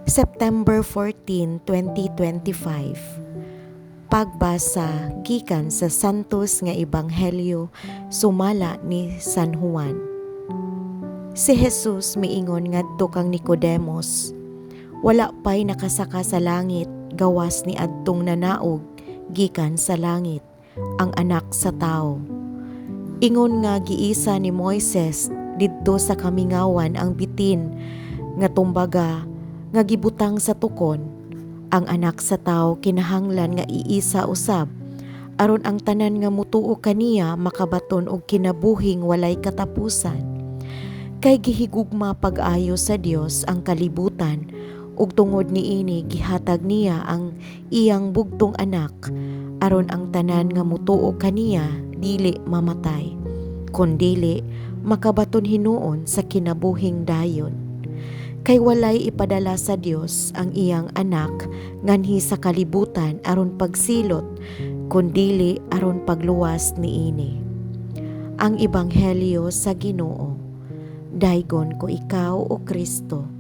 September 14, 2025. Pagbasa gikan sa Santos nga Ebanghelyo sumala ni San Juan. Si Jesus miingon ngadto kang Nicodemos, "Wala pay nakasaka sa langit gawas ni adtong nanaog gikan sa langit, ang Anak sa Tawo. Ingon nga giisa ni Moises didto sa kamingawan ang bitin nga tumbaga nga gibutang sa tukon, ang Anak sa Tawo kinahanglan nga iisa usab aron ang tanan nga mutuo kaniya makabaton og kinabuhing walay katapusan. Kay gihigugma pag-ayo sa Dios ang kalibutan ug tungod niini gihatag niya ang iyang bugtong Anak aron ang tanan nga mutuo kaniya dili mamatay, kundili makabaton hinuon sa kinabuhing dayon. Kay walay ipadala sa Dios ang iyang Anak nganhi sa kalibutan aron pagsilot, kundili aron pagluwas niini." Ang Ebanghelyo sa Ginoo. Daygon ko ikaw, o Kristo.